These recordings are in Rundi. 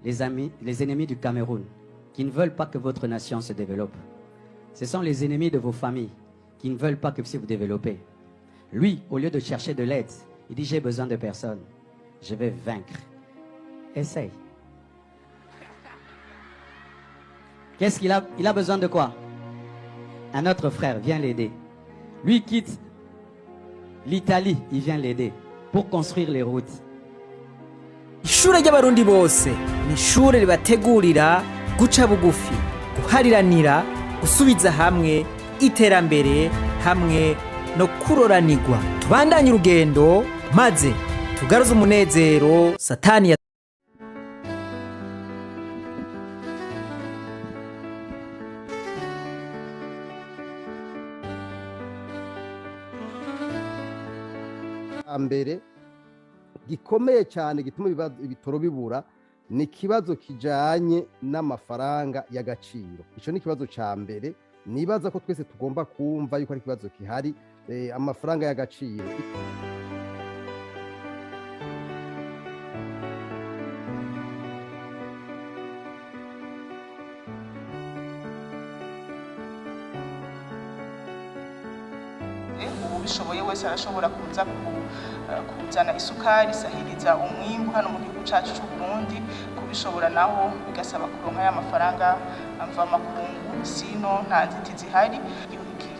Les amis, les ennemis du Cameroun qui ne veulent pas que votre nation se développe. Ce sont les ennemis de vos familles qui ne veulent pas que vous vous développez. Lui, au lieu de chercher de l'aide, il dit: j'ai besoin de personne. Je vais vaincre. Essaye. Qu'est-ce qu'il a? Il a besoin de quoi? Un autre frère vient l'aider. Lui quitte l'Italie, il vient l'aider pour construire les routes. Ishure ry'Abarundi bose ni ishure ribategurira guca bugufi, guhariranira, gusubiza hamwe, iterambere hamwe no kuroranirwa. Tubandanye urugendo maze tugaruze umunezero Satani ya. Mbere gikomeye cyane gituma ibitoro bibura ni ikibazo kijanye n'amafaranga y'agaciro. Ico ni ikibazo ca mbere nibaza ko twese tugomba kumva yuko ari ikibazo gihari, amafaranga y'agaciro. Ubishoboye wese arashobora kuza kuzana isukari isahiriza umwimbu hano mu gihugu cyacu cy'u Burundi. Kubishobora naho bigasaba kuronka ya mafaranga mvamakungu, sino nta nzitizi ihari.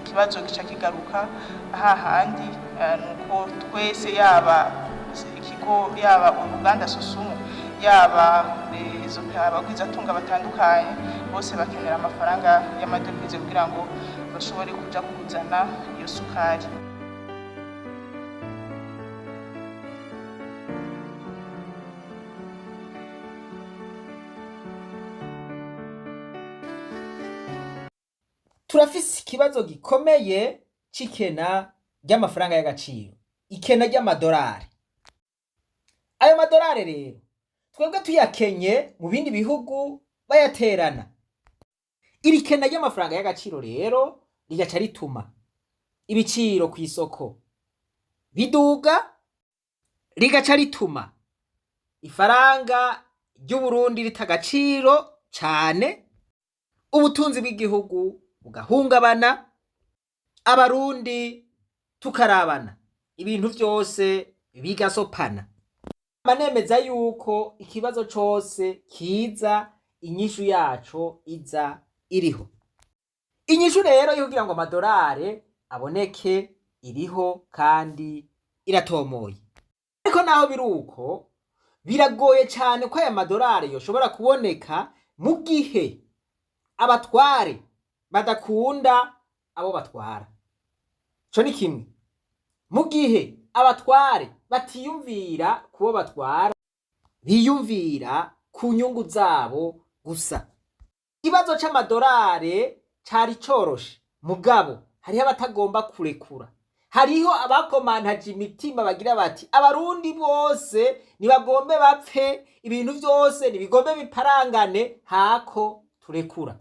Ikibazo gica kigaruka hahandi, nuko twese, yaba ikigo, yaba uruganda Sosumo, yaba izo abagwizatunga batandukanye, bose bakenera amafaranga y'amadovize kugira ngo bashobore kuja kuzana iyo sukari. Turafise ikibazo gikomeye c'ikena ry'amafaranga y'agaciro, ikena ry'amadolari. Ayo madolari rero twebwe tuyakenye, mu bindi bihugu bayaterana. Iri kena ry'amafaranga y'agaciro rero rigaca rituma ibiciro ku isoko biduga, rigaca rituma ifaranga ry'Uburundi rita agaciro cane, ubutunzi bw'igihugu bugahungabana, Abarundi tukarabana, ibintu vyose bigasopana. Nemeza yuko ikibazo cose kiza, inyishu yaco iza iriho. Inyishu rero yo kugira ngo amadolari aboneke iriho kandi iratomoye. Ariko naho biri uko, biragoye cane ko aya madolari yoshobora kuboneka mu gihe abatware badakunda abo batwara. Ico ni kimwe. Mu gihe abatware batiyumvira kubo batwara, biyumvira ku nyungu zabo gusa. Ikibazo c'amadolari cari coroshe, mugabo hariho abatagomba kurekura, hariho abakomantaje imitima bagira bati: "Abarundi bose nibagombe bapfe, ibintu vyose nibigombe biparangane, hako turekura."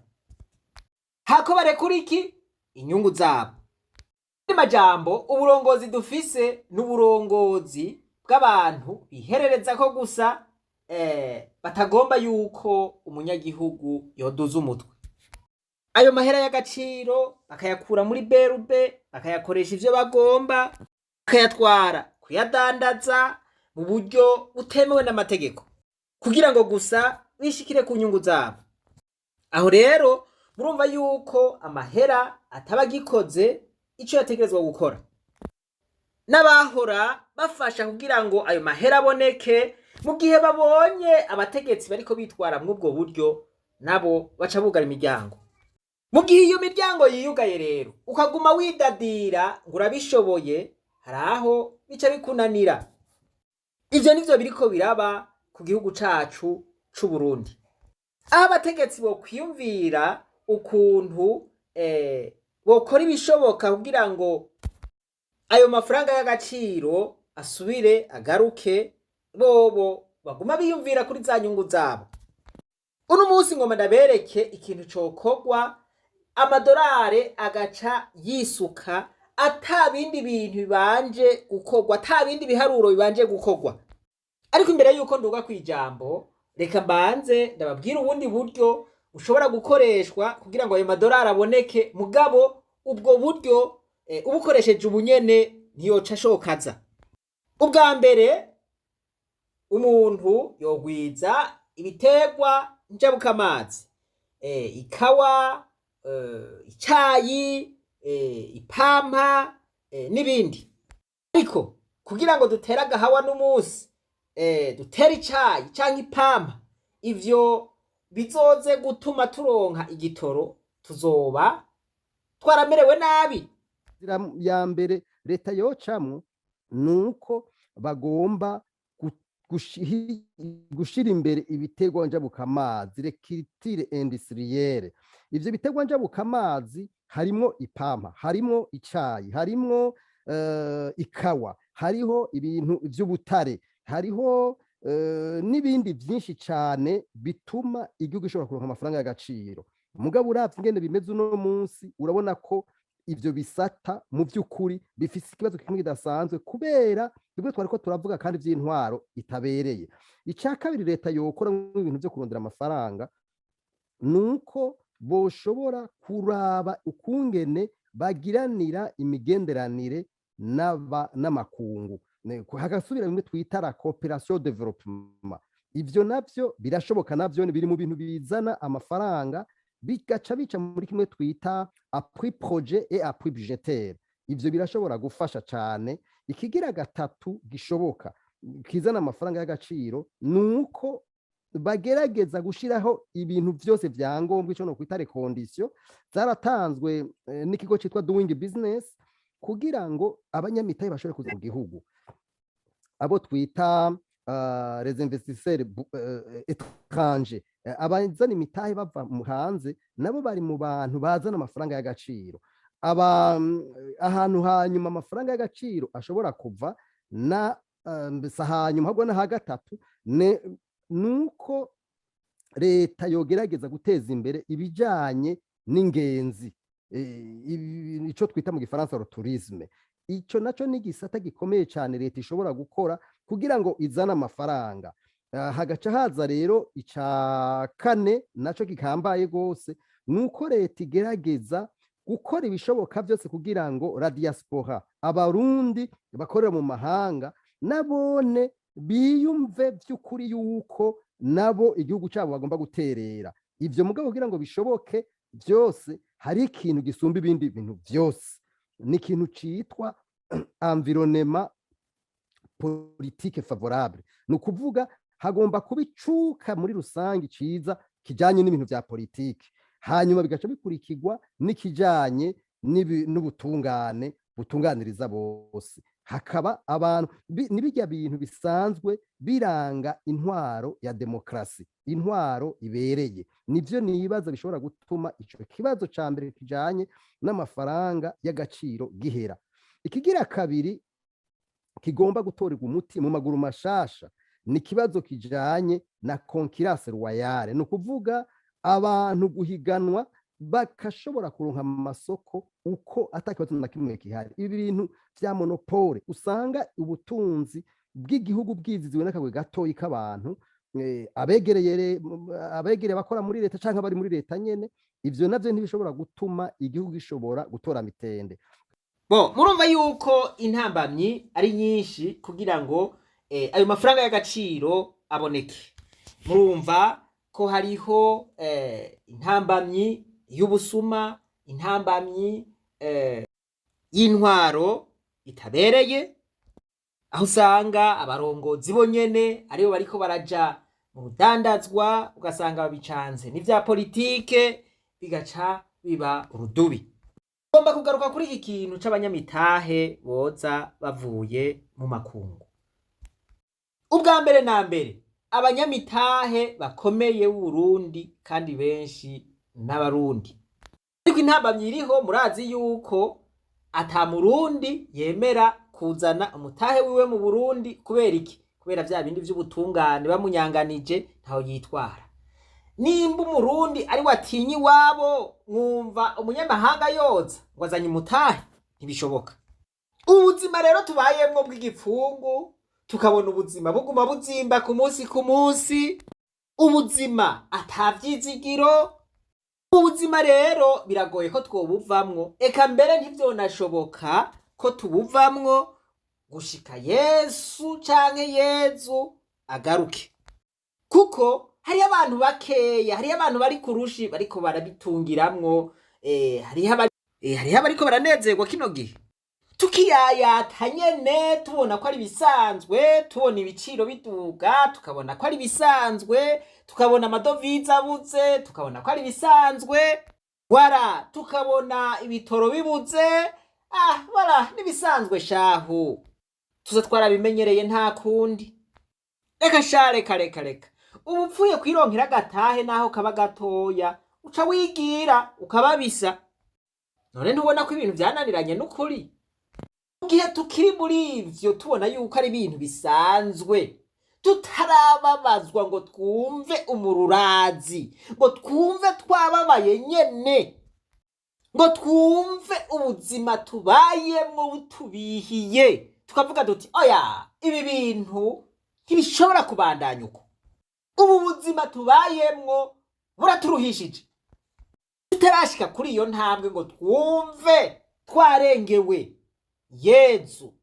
Hako barekura iki? Inyungu zabo. Majambo, uburongozi dufise n'uburongozi bw'abantu biherereza ko gusa, batagomba yuko umunyagihugu yoduza umutwe. Ayo mahera y'agaciro bakayakura muri berube, bakayakoresha ivyo bagomba, bakayatwara kuyadandaza mu buryo butemewe n'amategeko kugira ngo gusa bishikire ku nyungu zabo. Aho rero murumva yuko amahera ataba agikoze ico yategerezwa gukora. N'abahora bafasha kugira ngo ayo mahera aboneke, mu gihe babonye abategetsi bariko bitwara mw'ubwo buryo, nabo baca bugara imiryango. Mu gihe iyo miryango yiyugaye rero, ukaguma widadira ngo urabishoboye, hari aho bica bikunanira. Ivyo nivyo biriko biraba ku gihugu cacu c'Uburundi, aho abategetsi bokwiyumvira ukuntu bokora ibishoboka kugira ngo ayo mafaranga y'agaciro asubire agaruke, bobo baguma biyumvira kuri za nyungu zabo. Uno munsi ngoma ndabereke ikintu cokorwa amadolari agaca yisuka, ata bindi bintu bibanje gukorwa, ata bindi biharuro bibanje gukorwa. Ariko imbere yuko nduga kw'ijambo, Reka mbanze ndababwira ubundi buryo bushobora gukoreshwa kugira ngo ayo madolari aboneke, mugabo ubwo buryo ubukoresheje ubunyene ntiyoca ashokaza. Ubwa mbere, umuntu yogwiza ibiterwa njabukamazi, ikawa, icayi, ipampa, n'ibindi. Ariko kugira ngo dutere agahawa n'umunsi, dutere icayi canke ipampa, ivyo bizoze gutuma turonka igitoro, tuzoba twaramerewe nabi. Inzira ya mbere leta yocamwo ni uko bagomba gushira imbere ibiterwa njabukamazi, les cultures industrielles. Ivyo biterwa njabukamazi harimwo ipampa, harimwo icayi, harimwo ikawa, hariho ibintu vy'ubutare, hariho n'ibindi vyinshi cane bituma igihugu gishobora kuronka amafaranga y'agaciro. Mugabo uravye ingene bimeze uno munsi, urabona ko ivyo bisata mu vy'ukuri bifise ikibazo kimwe kidasanzwe, kubera bimwe twariko turavuga kandi vy'intwaro itabereye. Ica kabiri leta yokora ibintu vyo kurondera amafaranga, nuko boshobora kuraba ukungene bagiranira imigenderanire n'amakungu, hagasubira bimwe twita la coopération développement. Ivyo navyo birashoboka, navyo biri mu bintu bizana amafaranga, bigaca bica muri kimwe twita appui projet et appui budgétaire. Ivyo birashobora gufasha cane. Ikigira gatatu gishoboka kizana amafaranga y'agaciro, nuko bagerageza gushiraho ibintu vyose vya ngombwa, ico no kwita les conditions zaratanzwe n'ikigo citwa Doing Business, kugira ngo abanyamitahe bashobore kuza mu gihugu, abo twita les investisseurs étrangers. Abazana imitahe bava mu hanze nabo bari mu bantu bazana amafaranga y'agaciro. Aba ahantu hanyuma amafaranga y'agaciro ashobora kuva na mbese hanyuma ahubwo na gatatu nuko leta yogerageza guteza imbere ibijanye n'ingenzi, ico twita mu gifaransa tourisme. Ico naco ni igisata gikomeye cyane leta ishobora gukora kugira ngo izane amafaranga. Hagaca haza rero ica kane, naco gikambaye gose, nuko leta igerageza gukora ibishoboka byose kugira ngo la diaspora, abarundi bakorera mu mahanga, nabone biyumve by'ukuri yuko nabo igihugu cyabo bagomba guterera. Ivyo mugabo kugira ngo bishoboke byose, hari ikintu gisumba ibindi bintu byose, ni ikintu citwa environnement politique favorable. Ni ukuvuga hagomba kuba icuka muri rusange ciza kijanye n'ibintu vya politike, hanyuma bigaca bikurikirwa n'ikijanye n'ubutungane butunganiriza bose, hakaba abantu ni bijya bintu bisanzwe biranga intwaro ya demokarasi, intwaro ibereye. Nivyo nibaza bishobora gutuma ico kibazo ca mbere kijanye n'amafaranga y'agaciro gihera. Ikigira kabiri kigomba gutorerwa umuti mu maguru mashasha ni ikibazo kijanye na concurrence loyale, ni ukuvuga abantu guhiganwa bakashobora kuronka amasoko uko atakibazo na kimwe gihari. Ibi bintu vya monopole, usanga ubutunzi bw'igihugu bwiziziwe n'akagwi gatoyi k'abantu, abegereye abakora muri leta canke abari muri leta nyene, ivyo navyo ntibishobora gutuma igihugu gishobora gutora mitende. Bo murumva yuko intambamyi ari nyinshi kugira ngo ayo mafaranga y'agaciro aboneke. Murumva ko hariho intambamyi y'ubusuma, intambamyi y'intwaro itabereye, aho usanga abarongozi bonyene aribo bariko baraja mu rudandazwa, ugasanga babicanze n'ivya politike, bigaca biba urudubi. Ngomba kugaruka kuri iki kintu c'abanyamitahe boza bavuye mu makungu. Ubwa mbere na mbere, abanyamitahe bakomeye b'Uburundi kandi benshi n'Abarundi, ariko intambamyi iriho, murazi yuko ata Murundi yemera kuzana umutahe wiwe mu Burundi. Kubera iki? Kubera vya bindi vy'ubutungane, bamunyanganije ntaho yitwara. Nimba Umurundi ari watinye iwabo, mwumva umunyamahanga yoza ngo azanye umutahe? Ntibishoboka. Ubuzima rero tubayemwo bw'igipfungu, tukabona ubuzima buguma buzimba ku munsi ku munsi. Ubuzima atavyizigiro. Ubuzima rero biragoye ko twobuvamwo, eka mbere ntivyonashoboka ko tubuvamwo gushika Yesu canke Yezu agaruke, kuko hariho abantu bakeya, hariho abantu bari kurushi bariko barabitungiramwo, hariho abariko baranezerwa kino gihe tukiyayata nyene, tubona ko ari ibisanzwe, tubona ibiciro biduga tukabona ko ari ibisanzwe, tukabona amadovize abuze tukabona ko ari ibisanzwe, wara tukabona ibitoro bibuze, wara n'ibisanzwe shahu, tuza twarabimenyereye nta kundi. Reka sha, reka reka reka, ubu upfuye kwironkera agatahe naho kaba gatoya uca wigira ukababisa. None ntubona ko ibintu vyananiranye n'ukuri? Mu gihe tukiri muri ivyo tubona yuko ari ibintu bisanzwe, tutarababazwa ngo twumve umururazi, ngo twumve twababaye nyene, ngo twumve ubuzima tubayemwo butubihiye, tukavuga duti oya, ibi bintu ntibishobora kubandanya uko, ubu buzima tubayemwo buraturuhishije. Tutarashika kuri iyo ntambwe ngo twumve twarengewe, Yezu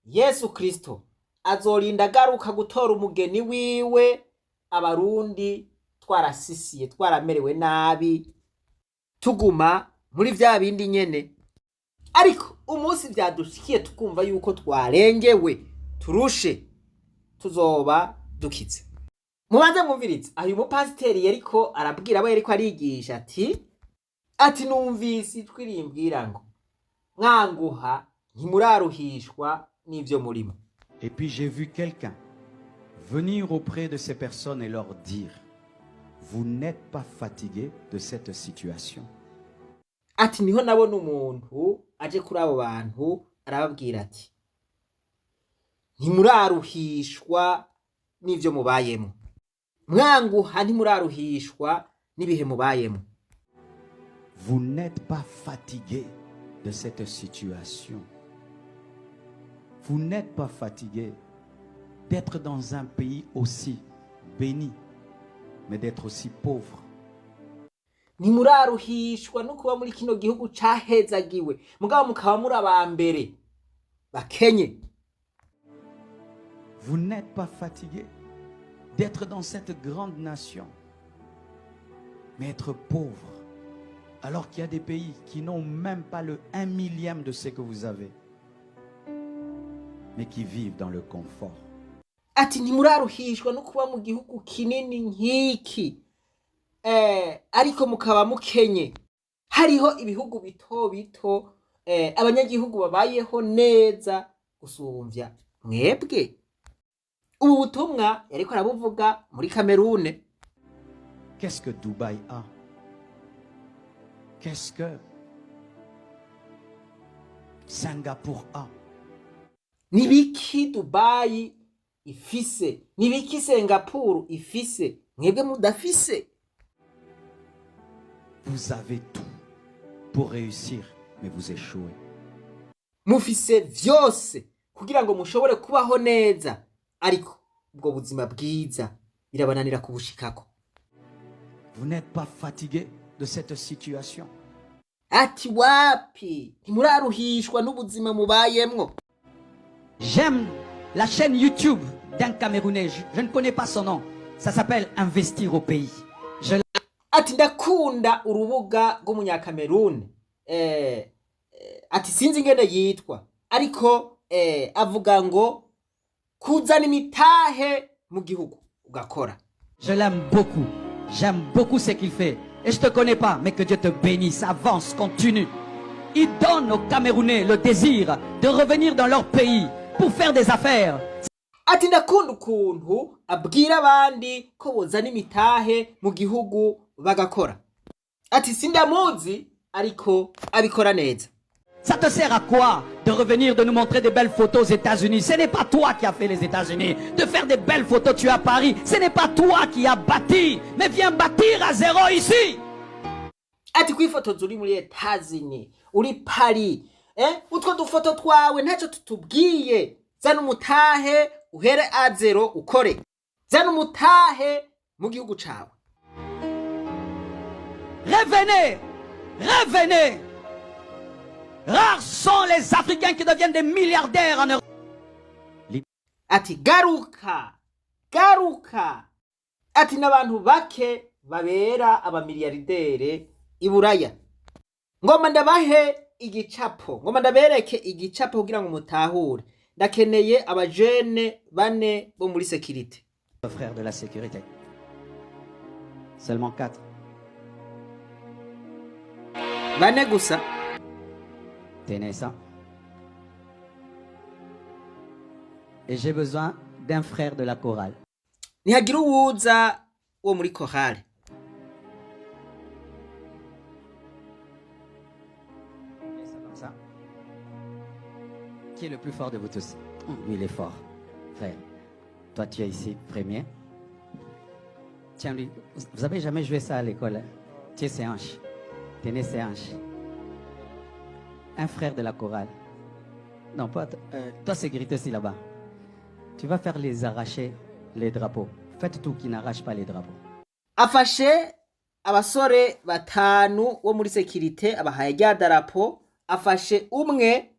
Yesu Kristo azorinda agaruka gutora umugeni wiwe, Abarundi twarasisiye, twaramerewe nabi, tuguma muri vya bindi nyene. Ariko umunsi vyadushikiye tukumva yuko twarengewe, turushe, tuzoba dukize. Mubanze mwumvirize aho uyu mupasiteri yariko arabwira abo yariko arigisha ati numvise ijwi rimbwira ngo mwanguha ntimuraruhishwa n'ivyo murimo. Et puis j'ai vu quelqu'un venir auprès de ces personnes et leur dire, vous n'êtes pas fatigués de cette situation. Ati niho nabona umuntu aje kuri abo bantu arababwira ati ntimuraruhishwa n'ivyo mubayemo, mwanguha ntimuraruhishwa n'ibihe mubayemo. Vous n'êtes pas fatigués de cette situation. Vous n'êtes pas fatigués d'être dans un pays aussi béni, mais d'être aussi pauvre. Ntimuraruhishwa no kuba muri kino gihugu cahezagiwe, mugabo mukaba muri aba mbere bakenye. Vous n'êtes pas fatigués d'être dans cette grande nation, mais être pauvre, alors qu'il y a des pays qui n'ont même pas le 1 millième de ce que vous avez, mais qui vivent dans le confort. Ati ntimuraruhishwa no kuba mu gihugu kinini nk'iki, ariko mukaba mukenye, hariho ibihugu bito bito, abanyagihugu babayeho neza gusumvya mwebwe. Ubu butumwa yariko arabuvuga muri Kamerune. Qu'est-ce que Dubaï a? Qu'est-ce que Singapour a? Nibiki Dubayi ifise, nibiki Singapuru ifise mwebwe mudafise? Vous avez tout pour réussir, mais vous échouez. Mufise vyose kugira ngo mushobore kubaho neza, ariko ubwo buzima bwiza birabananira kubushikako. Vous n'êtes pas fatigué de cette situation. Ati wapi, ntimuraruhishwa n'ubuzima mubayemwo. J'aime la chaîne YouTube d'un Camerounais. Je ne connais pas son nom. Ça s'appelle Investir au pays. Je Ati ndakunda urubuga rw'Umunyakameruni, ati sinzi ingene yitwa, ariko avuga ngo kuzana imitahe mu gihugu ugakora. Je l'aime beaucoup. J'aime beaucoup ce qu'il fait. Et je te connais pas, mais que Dieu te bénisse. Avance, continue. Il donne aux Camerounais le désir de revenir dans leur pays pour faire des affaires. Ati ndakunda ukuntu abwira abandi ko bozana imitahe mu gihugu bagakora. Ati sindamuzi, ariko abikora neza. Ça te sert à quoi de revenir, de nous montrer des belles photos aux États-Unis? Ce n'est pas toi qui as fait les États-Unis. De faire des belles photos, tu es à Paris. Ce n'est pas toi qui as bâti. Mais viens bâtir à zéro ici. Ati kwifotoza uri muri Etazini, uri Paris, utwo dufoto twawe ntacyo tutubwiye. Zana umutahe uhere à zéro ukore, zana umutahe. mu gihugu cawe. Revenez! Revenez! Rares sont les Africains qui deviennent des milliardaires en Europe. Ati garuka, garuka. Ati n'abantu bake babera abamiliyardere i Buraya. Ngomba ndabahe igicapo, ngomba ndabereke igicapo kugira ngo mutahure. Ndakeneye abajene bane bo muri sécurité. Frères de la sécurité. Seulement quatre. Bane gusa. Tenez ça. Et j'ai besoin d'un frère de la chorale. Ntihagira uwuza wo muri chorale. Mets ça comme ça. Qui est le plus fort de vous tous? Lui, il est fort. Frère, toi, tu es ici, premier. Tiens, lui, vous avez jamais joué ça à l'école, hein? Tiens ses hanches. Tenez ses hanches. Un frère de la chorale. Non, pas toi, sécurité aussi là-bas. Tu vas faire les arracher les drapeaux. Faites tout qui n'arrache pas les drapeaux. Afashe abasore batanu wo muri sécurité, abahaye rya darapo. Afashe umwe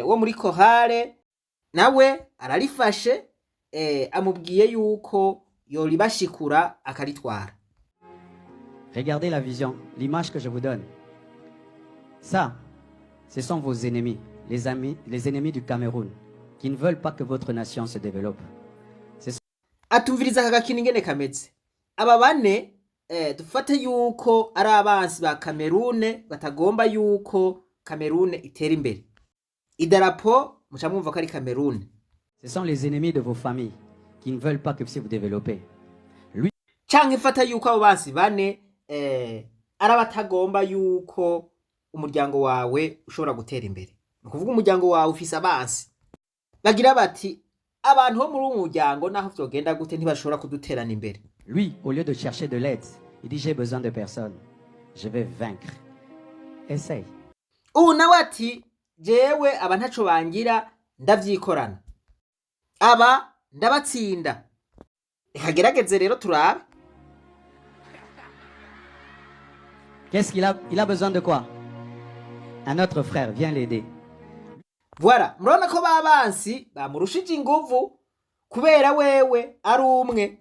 wo muri chorale, nawe ararifashe, amubwiye yuko yoribashikura akaritwara. Regardez la vision, l'image que je vous donne. Ça, ce sont vos ennemis, les amis, les ennemis du Cameroun, qui ne veulent pas que votre nation se développe. Atumviriza aka gakino ingene kameze. Aba bane, dufate yuko ari abansi ba Kamerune batagomba yuko Kamerune itera imbere. Idarapo muca mwumva ko ari Kamerune. Ce sont les ennemis de vos familles qui ne veulent pas que vous développez. Lui, Canke fata yuko abo bansi bane ari abatagomba yuko umuryango wawe ushobora gutera imbere. Ni ukuvuga umuryango wawe ufise abansi bagira bati abantu bo muri uwo muryango naho vyogenda gute ntibashobora kuduterana imbere. Lui, au lieu de chercher de l'aide, il dit: j'ai besoin de personne. Je vais vaincre. Essaye. Ubu nawe ati jewe aba ntaco bangira, ndavyikorana, aba ndabatsinda. Reka gerageze rero turabe. Qu'est-ce qu'il a? Il a besoin de quoi? Un autre frère vient l'aider. Voilà, murabona ko ba bansi bamurushije inguvu kubera wewe ari umwe.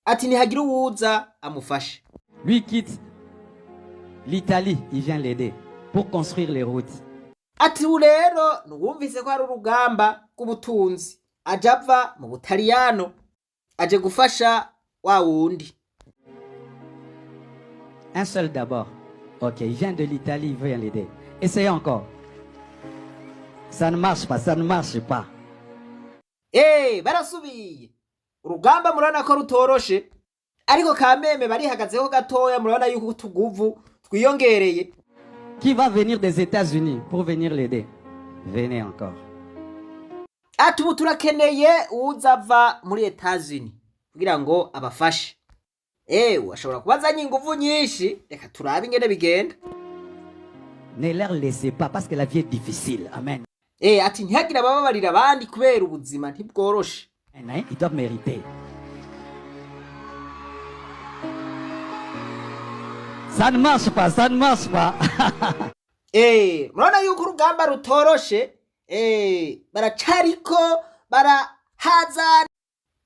Ati ntihagire uwuza amufashe. Lui quitte l'Italie, il vient l'aider pour construire les routes. Ati ubu rero nuwumvise ko hari urugamba rw'ubutunzi, aja ava mu Butaliyano aje gufasha wa wundi. Un seul d'abord. Ok, il vient de l'Italie, il vient l'aider. Essayez encore. Ça ne marche pas, ça ne marche pas. Barasubiye. Urugamba murabona ko rutoroshe, ariko kameme barihagazeho gatoya. Murabona yuko utuguvu twiyongereye. Qui va venir des États-Unis pour venir l'aider? Venez encore. Ati ubu turakeneye uwuza ava muri Etazuni kugira ngo abafashe. Ewe ashobora kuba azanye inguvu nyinshi, reka turabe ingene bigenda. Ne leur laissez pas parce que la vie est difficile. Amen. Ati ntihagire abababarira abandi kubera ubuzima ntibworoshe. Hein? Ils doivent mériter. Ça ne marche pas, ça ne marche pas. Murabona yuko urugamba rutoroshe. Baracariko barahazana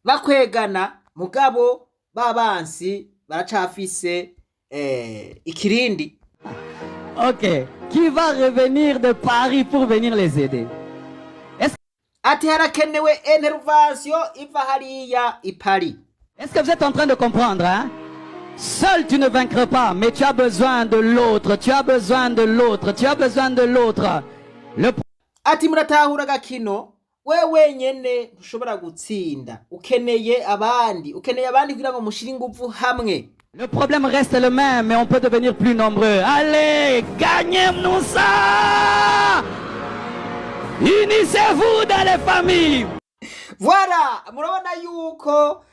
bakwegana, mugabo babansi baracafise ikirindi. Ok. Qui va revenir de Paris pour venir les aider? Ati harakenewe intervention iva hariya i Paris. Est-ce que vous êtes en train de comprendre, hein? Seul tu ne vaincras pas, mais tu as besoin de l'autre, tu as besoin de l'autre, tu as besoin de l'autre. Le Ati muratahura agakino? We wenyene ntushobora gutsinda, ukeneye abandi, ukeneye abandi kugira ngo mushire inguvu hamwe. Le problème reste le même, mais on peut devenir plus nombreux. Allez, gagnez-nous ça! Unissez-vous dans les familles! Voilà, murabona yuko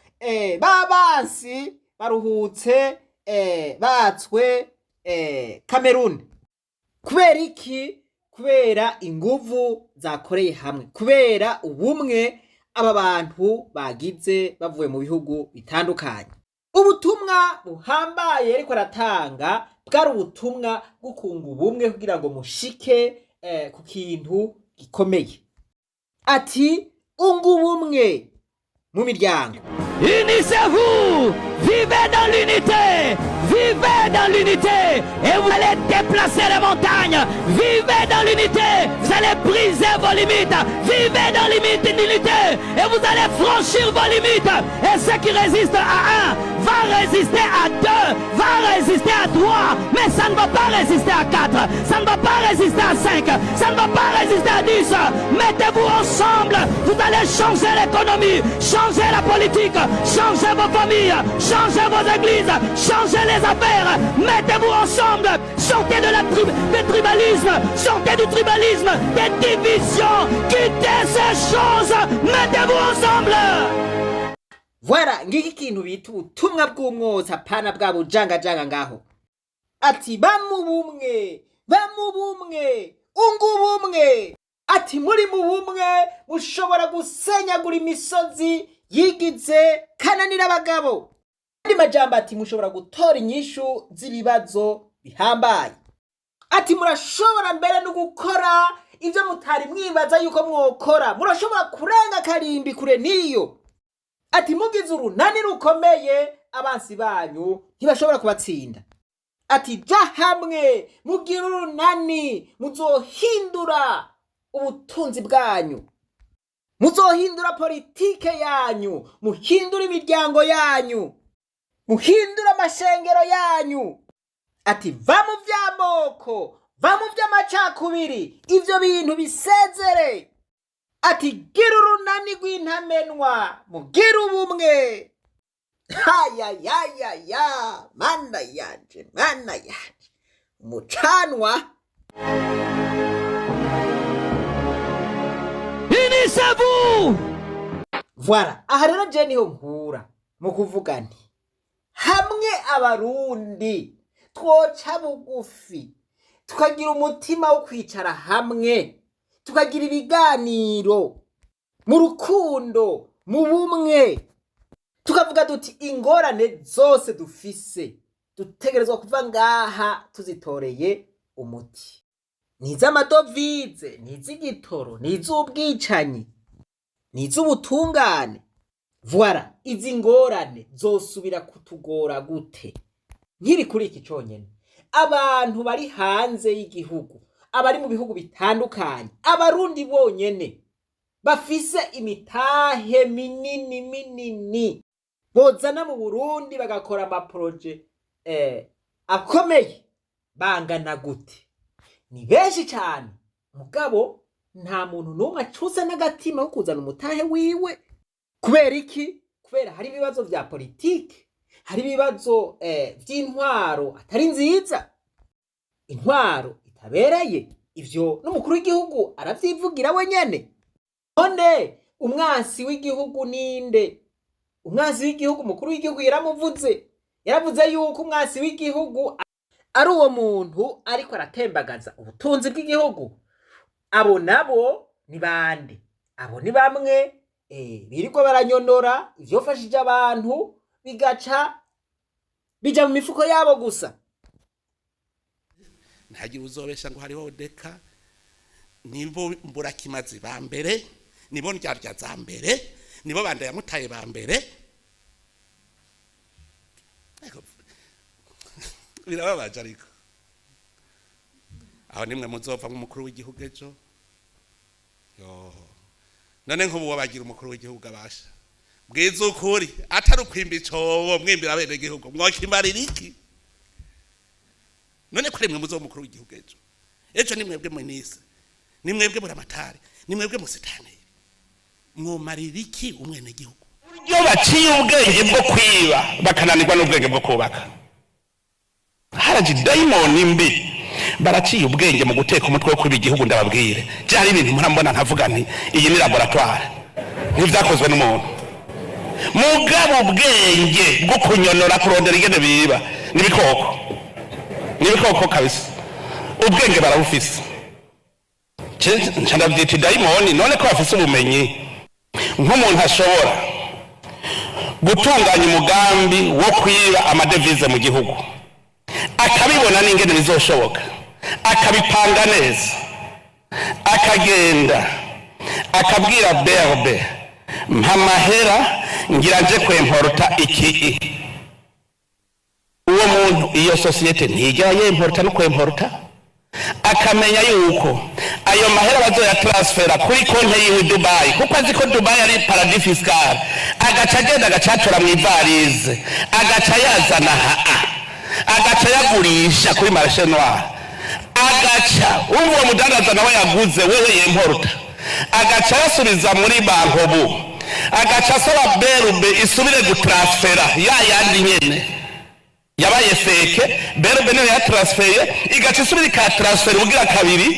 babansi baruhutse, batswe Cameroon. Kubera iki? Kubera inguvu zakoreye hamwe, kubera ubumwe aba bantu bagize bavuye mu bihugu bitandukanye. Ubutumwa buhambaye ariko aratanga bwari ubutumwa bwo kunga ubumwe kugira ngo mushike ku kintu gikomeye. Ati unga ubumwe mu miryango. Unissez-vous, vivez dans l'unité, vivez dans l'unité et vous allez déplacer les montagnes. Vivez dans l'unité, vous allez briser vos limites. Vivez dans l'unité et vous allez franchir vos limites. Et ce qui résiste à un va résister à deux, va résister à trois, mais ça ne va pas résister à quatre, ça ne va pas résister à cinq, ça ne va pas résister à 10. Mettez-vous ensemble, vous allez changer l'économie, changer la politique, changer vos familles, changer vos églises, changer les affaires. Mettez-vous ensemble, sortez de la des tribalismes, sortez du tribalisme, des divisions, quittez ces choses, mettez-vous ensemble. Voilà, ngiki ikintu bita ubutumwa bw'umwotsi, apana bwa bujangajanga ngaho. Ati bamubumwe, bamubumwe, unga ubumwe. Ati muri mu bumwe mushobora gusenyagura imisozi yigize kananira abagabo. Andi majambo ati mushobora gutora inyishu z'ibibazo bihambaye. Ati murashobora mbere no gukora ibyo mutari mwibaza yuko mwokora, murashobora kurenga karimbi kure n'iyo. Ati mugize urunani rukomeye, abansi banyu ntibashobora kubatsinda. Ati ja hamwe mugire urunani, muzohindura ubutunzi bwanyu, muzohindura politike yanyu, muhindure imiryango yanyu, muhindure amashengero yanyu. Ati va mu vy'amoko, va mu vy'amacakubiri, ivyo bintu bisezere. Ati gira urunani rw'intamenwa, mugire ubumwe. Hayayayaya, mana yanje, mana yanje, umucanwa. Unissez-vous. Voilà, aha rero je niho nkura mu kuvuga nti hamwe Abarundi twoca bugufi, tukagira umutima wo kwicara hamwe, tukagira ibiganiro mu rukundo, mu bumwe, tukavuga duti ingorane zose dufise dutegerezwa kuva ngaha tuzitoreye umuti, ni iz'amadovize, ni iz'igitoro, ni iz'ubwicanyi, ni iz'ubutungane. Voilà, izi ngorane zosubira kutugora gute? Nkiri kuri iki conyene, abantu bari hanze y'igihugu, abari mu bihugu bitandukanye, Abarundi bonyene bafise imitahe minini minini bozana mu Burundi bagakora amaproje akomeye bangana gute? Ni benshi cyane, mugabo nta muntu n'umwe acuza n'agatima ko kuzana umutahe wiwe. Kubera iki? Kubera hari ibibazo vya politike, hari ibibazo vy'intwaro atari nziza, intwaro itabereye. Ivyo n'umukuru w'igihugu aravyivugira we nyene. None umwansi w'igihugu ninde? Umwansi w'igihugu, umukuru w'igihugu yaramuvuze, yaravuze yuko umwansi w'igihugu ari uwo muntu ariko aratembagaza ubutunzi bw'igihugu. Abo nabo ni bande? Abo ni bamwe birirwa baranyonora ivyofashije abantu, bigaca bija mu mifuko yabo gusa. Ntihagire uzobesha ngo hariho deka. Nibo mburakimazi ba mbere, nibo ndyarya za mbere, nibo banda yamutaye ba mbere. Ariko birababaje, ariko aho nimwe muzova nk'umukuru w'igihugu ejo. Yo, none nk'ubu wabagira umukuru w'igihugu abasha bwiza ukuri, atari ukwimba icobo mwimbira bene gihugu, mwokimarira iki? None kuri mwe muzoba umukuru w'igihugu ejo, ejo ni mwebwe minisitiri, ni mwebwe buramatari, ni mwebwe musitani, mwomarira iki umwenegihugu? Iyo baciye ubwenge bwo kwiba bakananirwa n'ubwenge bwo kubaka, haraje dayimoni mbi. Baraciye ubwenge mu guteka umutwe wo kwiba igihugu. Ndababwire, byari ibintu murambona nkavuga nti iyi ni laboratoire, ntibyakozwe n'umuntu. Mugabo ubwenge bwo kunyonora, kurondera ingene biba, n'ibikoko, n'ibikoko kabisa, ubwenge barabufise. Nca ndavyita idayimoni. None ko bafise ubumenyi, nk'umuntu ashobora Gutunganya umugambi wo kwiba amadevize mu gihugu, akabibona n'ingene bizoshoboka, akabipanga neza, akagenda akabwira BRB: "Mpa amahera, ngira nje kwemporuta iki." Uwo muntu, iyo société ntigera yemporuta no kwemporuta, akamenya yuko ayo mahera bazoyatransfera kuri konti yiwe i Dubai, kuko azi ko Dubai ari paradis fiscal, agaca agenda agacatora mu ivalise, agaca yazana haa, agaca yagurisha kuri marché noir, agaca umva uwo mudandaza nawe yaguze wewe yemporuta, agaca yasubiza muri BANCOBU, agaca asaba BRB isubire gutransfera ya yandi nyene yabaye fake. BRB niyo yatransfeye, igaca isubira ikayatransfera ubugira kabiri,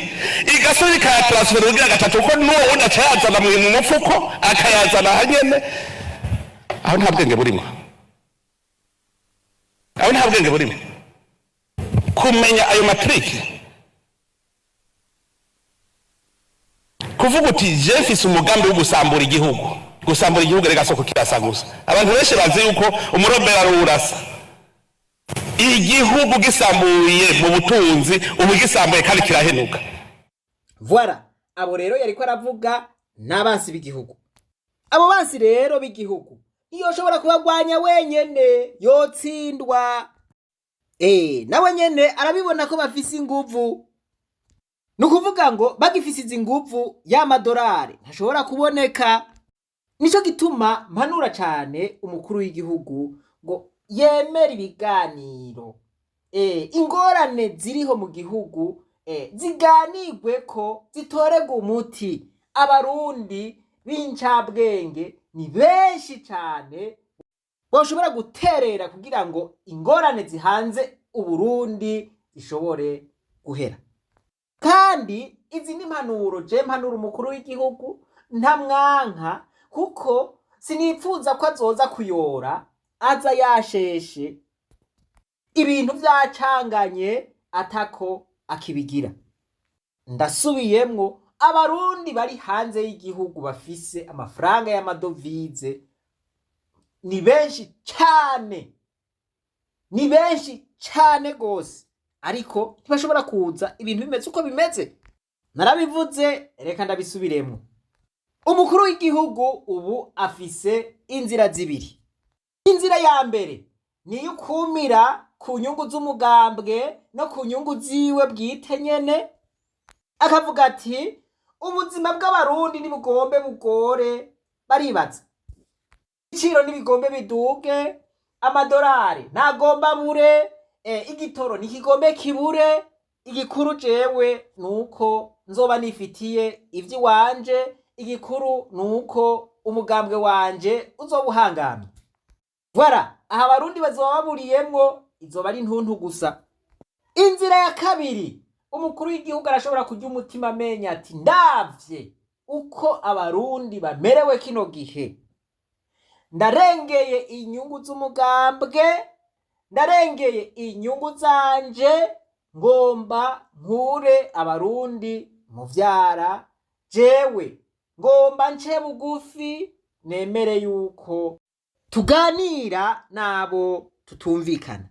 igasubira ikayatransfera ubugira gatatu, kuko n'uwo wundi aca yazana mu mufuko, akayazana ahanyene. Aho nta bwenge burimo, aho nta bwenge burimo. Kumenya ayo ma tricks, kuvuga uti: "Je mfise umugambi wo gusambura igihugu." Gusambura igihugu rega soko kirasa gusa. Abantu benshi bazi yuko umurobera ari urasa igihugu. Gisambuye mu butunzi, ubu gisambuye kandi kirahenuka. Voilà, abo rero yariko aravuga n'abansi b'igihugu. Abo bansi rero b'igihugu iyo ushobora kubagwanya wenyene yotsindwa. Nawe nyene arabibona ko bafise inguvu. Ni ukuvuga ngo bagifise izi nguvu, y'amadolari ntashobora kuboneka. Nico gituma mpanura cane umukuru w'igihugu ngo yemere ibiganiro. Ingorane ziriho mu gihugu ziganirwe ko zitorerwa umuti. Abarundi b'incabwenge ni benshi cane boshobora guterera kugira ngo ingorane zihanze Uburundi zishobore guhera. Kandi izi ni impanuro je mpanura umukuru w'igihugu, ntamwanka, kuko sinipfuza ko azoza kuyora aza yasheshe, ibintu vyacanganye, atako akibigira. Ndasubiyemwo, Abarundi bari hanze y'igihugu bafise amafaranga y'amadovize ni benshi cane, ni benshi cane gose, ariko ntibashobora kuza ibintu bimeze uko bimeze. Narabivuze, reka ndabisubiremwo. Umukuru w'igihugu ubu afise inzira zibiri. Inzira ya mbere ni iy'ukumira ku nyungu z'umugambwe no ku nyungu ziwe bwite nyene, akavuga ati: "Ubuzima bw'Abarundi nibugombe bugore, baribaza ibiciro nibigombe biduge, amadolari ntagomba bure, igitoro ntikigombe kibure. Igikuru jewe nuko nzoba nifitiye ivy'iwanje, igikuru nuko umugambwe wanje uzoba uhangamye." Voilà, aha Abarundi bazoba baburiyemwo, izoba ari intuntu gusa. Inzira ya kabiri, umukuru w'igihugu arashobora kurya umutima amenya ati: "Ndavye uko Abarundi bamerewe kino gihe, ndarengeye inyungu z'umugambwe, ndarengeye inyungu zanje, ngomba nkure Abarundi mu vyara. Jewe ngomba nce bugufi, nemere yuko tuganira n'abo tutumvikana."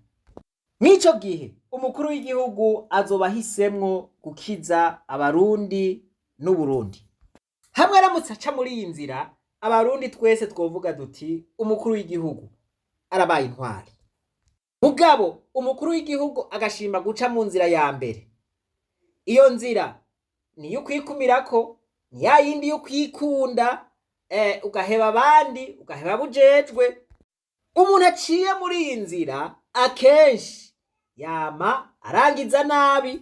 Mw'ico gihe umukuru w'igihugu azoba ahisemwo gukiza Abarundi n'Uburundi. Hamwe aramutse aca muri iyi nzira, Abarundi twese twovuga duti: "Umukuru w'igihugu arabaye intwari." Mugabo umukuru w'igihugu agashima guca mu nzira ya mbere, iyo nzira niyo ukwikumirako, ni ya yindi yo kwikunda, ugaheba abandi, ugaheba bujejwe. Umuntu aciye muri iyi nzira akenshi yama arangiza nabi,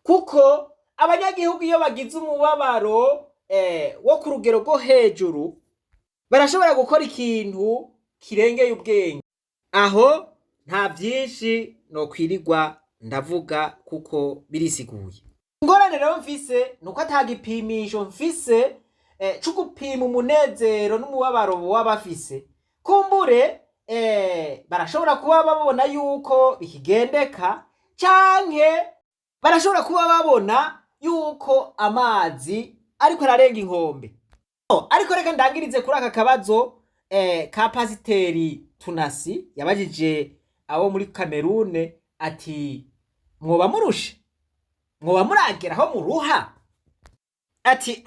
kuko abanyagihugu iyo bagize umubabaro wo ku rugero rwo hejuru barashobora gukora ikintu kirengeye ubwenge. Aho nta byinshi nokwirirwa ndavuga kuko birisiguye. Ingorane rero mfise nuko ata gipimisho mfise co gupima umunezero n'umubabaro boba bafise. Kumbure barashobora kuba babona yuko bikigendeka, canke barashobora kuba babona yuko amazi ariko ararenga inkombe. Oh, ariko reka ndangirize kuri aka kabazo. ka pasiteri Tunasi yabajije abo muri Kamerune ati mwoba murushe, mwoba muragera aho muruha, ati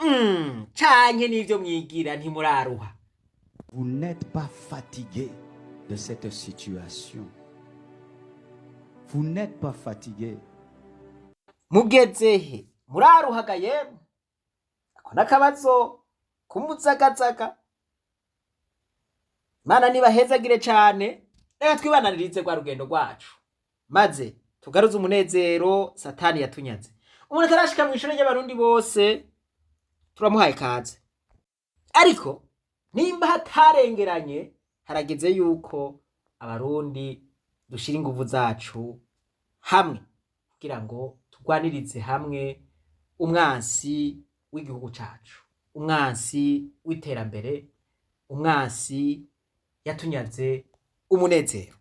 canke n'ivyo mwigira ntimuraruha. Vous n'êtes pas fatigué de cette situation. Vous n'êtes pas fatigué. Mugeze he, muraruhaga yemwe? Ako n'akabazo kumuzagazaga. Mana nibahezagire cane. Reka twibananirize rwa rugendo rwacu, maze tugaruze umunezero Satani yatunyaze. Umuntu atarashika mw'ishure ry'Abarundi bose turamuhaye kaze, ariko nimba hatarengeranye, harageze yuko Abarundi dushira inguvu zacu hamwe kugira ngo turwanirize hamwe umwansi w'igihugu cacu, umwansi w'iterambere, umwansi yatunyaze umunezero.